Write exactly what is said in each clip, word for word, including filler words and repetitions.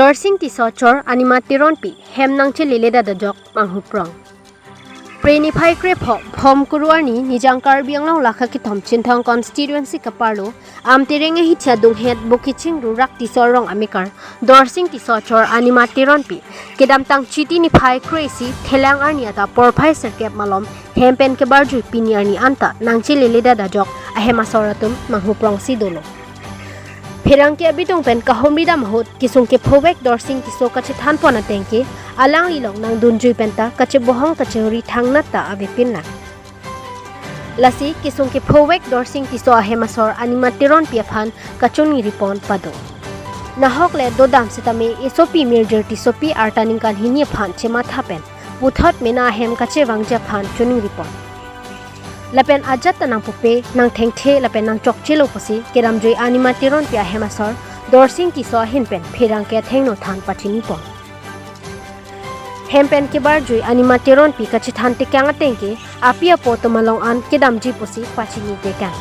Dorsing Tisso achor Anima Teronpi hem nangchelele det ajok manghuprong. Phre niphai krepho Bhomkuru arni Nijang Karbi Anglong lakha kethom Chinthong constituency kaparlo Amtereng ahithi adunghet Bokichingru Rak Tisso arong amekar Dorsing Tisso achor Anima Teronpi kedamtang Chiti niphai kre-isi Thelang arni adap porphai sirkep malom hem pen kebarjui pini arni anta nangchelele det ajok ahem asor atum manghuprongsi dolo. Pherangke abidung pen kahumri dam ahut kesung kephovek Dorsing Tisso kachethanpon ateng ke alangli along nangdunjui penta kachebohong kachehuri thangnat ta avepin nang. Lasi kesung kephovek Dorsing Tisso ahem asor Anima Teronpi aphan kachiningri pon pado. Nahok le dodam setame esopi Mirjir Tissopi arta ningkan hini aphan chematha pen puthot mena ahem kachevangji aphan chiningri pon. Lapen ajat ta nangpupe, nangthengthe lapen nangchokchelo pusi kedamjui Anima Teronpi ahem asor Dorsing Tisso ahin pen pherangke athengno than pachini pon. Hem pen kebarjui Anima Teronpi kachethan tekang ateng ke api apo atum along an kedamji pusi pachini tekang.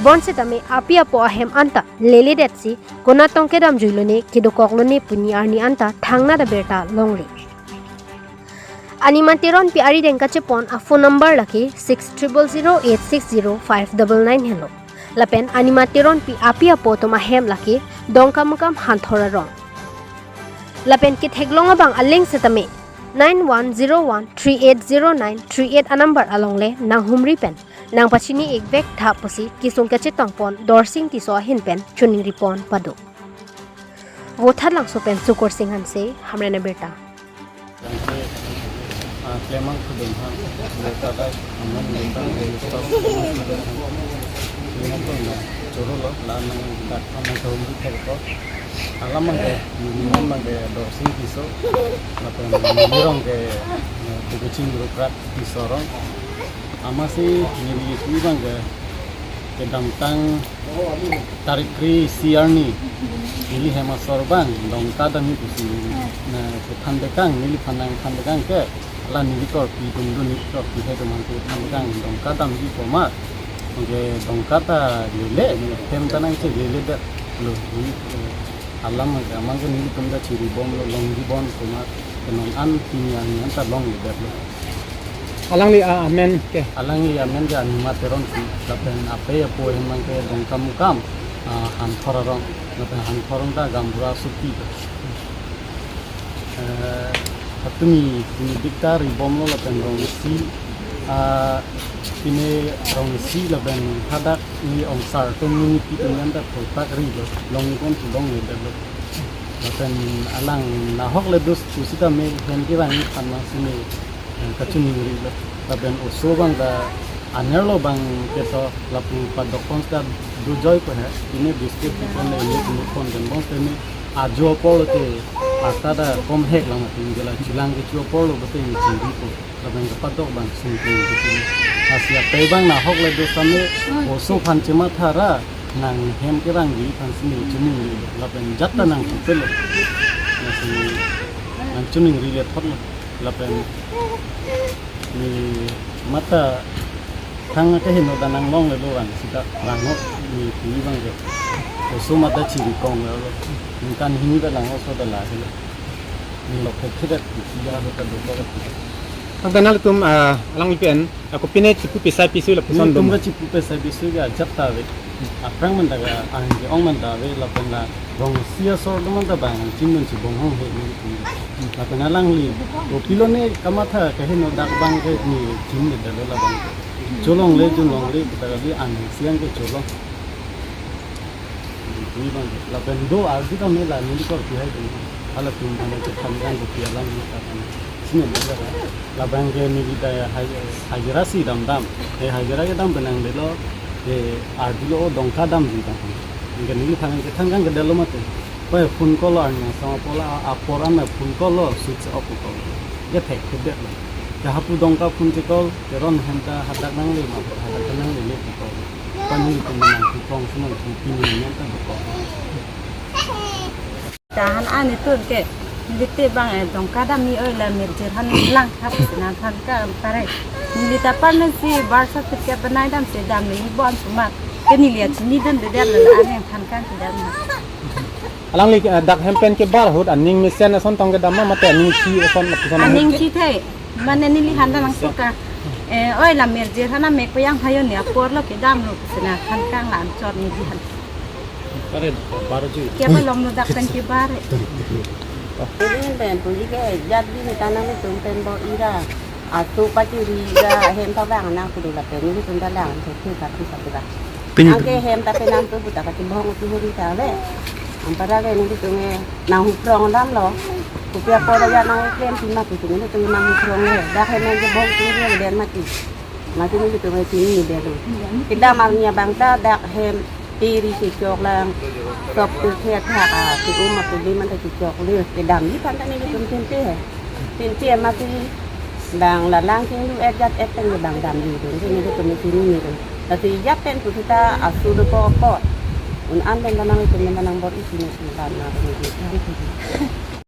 Bonsetame api apo ahem anta leledetsi konatong kedamjui lone kedokok lone pini arni anta thangnat abirta longle. Anima Teronpi arideng kachepon aphone number lake six triple zero eight six zero five double nine helo. Lapen Anima Teronpi api apo atum ahem lake Dongkamukam Hanthor arong. Lapen ketheklong abang aling setame nine one zero one three eight zero nine three eight anumber along le nanghumri pen nangpachini ikvek tha pusi kesung kachetongpon Dorsing Tisso ahin pen chiningri pon pado. Vothatlangso pen Sukursing Hanse, Hamren Abirta. Tangte, ah, Klemang Khudung ha, Lekadai, Aman Lekang, Lekang, Lekang, Lekang, Choro lo, la nang dak nang kahumri thek ko. Alam mangke, nang mangke Dorsing Tisso, lapen nang rong ke, eh, Bokichingru Rak Tisso arong. Amatsi neli isi abang ke kedamtang tarik kre-isi arni neli hem asor abang Dongka damji pusi, na, kethan tekang, neliphan nangthan tekang ke la neli korpi atum do, neli korpi hai atum aphan kethan tekang Dongka damji komat. Oke, Dongka ta lele, hem ta nangchelele detlo. Neli, eh, alam ke amang ke nelitum ta chiribomlo, longji bon komat, ke non an pini arni anta longle detlo. Alangli a-, amen ke? Alangli amen ke Anima Teronpi, lapen apei apo ahem abang ke Dongkamukam, ah, Hanthor arong, lapen Hanthor arong ta gaonbura asopi. Eh, patumi, tumi dik ta ribomlo lapen rong isi, ah, pine rong isi lapen hadak ili ongsar atum nelipi atum anta phurtak rilo, longji bon si longle detlo. Lapen alang nahok le dos pusitame hem kevang aphan mang sini, eh, kachiningrilo. Lapen oso abang ta anerlo abang ke to lapu padok pon ta dojoi ko he. Pine biscuit pi pon le ini pon pen bong tame ajo apor lote arta ta kom hek lang atum ke la chelang kecho apor lo bote ini chingri ko. Lapen kepadok abang sungkung ke sini. Lasi apei abang nahok le dos tame oso aphan chematha ra nang hem kevangji aphan sini chiningri. Lapen jat ta nangpupelo. Lasi nangchiningrilo thotlo. Lapen ne mata thang keheno ta nanglonglelo abang sita langno ne pui abang ke. Oso mata chirikong lo. Ningkan hini ta lang oso ta lahelo. Ne lok thek thek ya ta dokok. Tangte nanglitum, ah, alangli pen, ah, kopine chipu pesai pisu lapuson nelitum dom. Ka chipu pesai pisu ke ajat ta ave. Aphrang man ta ka ang ke ong man ta ave lapen la rong isi asor do man ta bang chingdun chibong hong he nelitum. Lapen alangli, kopilo ne kamatha keheno dak abang ke ne chinine detlo labang. Cholongle, cholongle, kita kali an siang ke cholong. Ini bang, lapen do ardi kami la neli korpi hai dun. Halatum halatum kami kan kopi alam ni kan. Sini belajar. Lapen ke neli ta ya haj-, hajira si damdam. Eh, hajira kedam pen nangdelo. Eh, ardi lo Dongka damji kan. Anke neliphan kethan kan kedelo mate. Pai phone call lo arni asong apor la, apor an phone call lo, switch off call. Kethek kedetlo. Ke hapu Dongka phone che call, Teron hem ta hadak nangle ma, hadak nangle le call. Pani tum nangketong si nangkepini nangta dokok. Tahan ani tun ke, neli te bang, eh, Dongka damji oi la Mirjir han lang thap si nangthan kan pare. Neli ta apartment si birth certificate banai dam si damle ni bon sumat. Ke neli achinidunde detlo la ani than kan si dam na. Alangli, eh, dak hem pen kebar ahut aning mesen ason tong kedam ma mate aning si ason ason Aning si the. Mane neli handa nang suka. Eh, oi la merjer hana mek peyang hayo ni apor lo kedam lo sena khan kang la anchot ni dihan. Karen, baru ji. Kya ba lom lo dak pen kebar. Ini pen pu ike jat di ni tanang ni tum pen bo ira. Asu pachiri ga hem ta bang nang kudu la pen ni tum ta lang tu tu ka tu ka tu ka. Pin- Angke hem ta pen nang tu puta ka ti bong tu huri ta le. Ampara ke ni tum e nang huprong dam lo. Kupiah pora ya nang klem ti mati tu ni tum nang huprong le. Dak hem ke bong tu huri den mati. Mati ni tum e sini ni delu. Kedam arni abang ta dak hem tiri si chok lang. Sok tu khe tha ka ti um ma tu di man ta si chok le. Kedam di kan ta ni tum tin te. Tin te mati bang la lang sing lu et jat et teng bang dam di tu ni tum sini ni tu. Tati jat pen tu kita asu do ko ko. Un an pen ta nang tum ta nang bor isi ni tu kan na tu ni tu.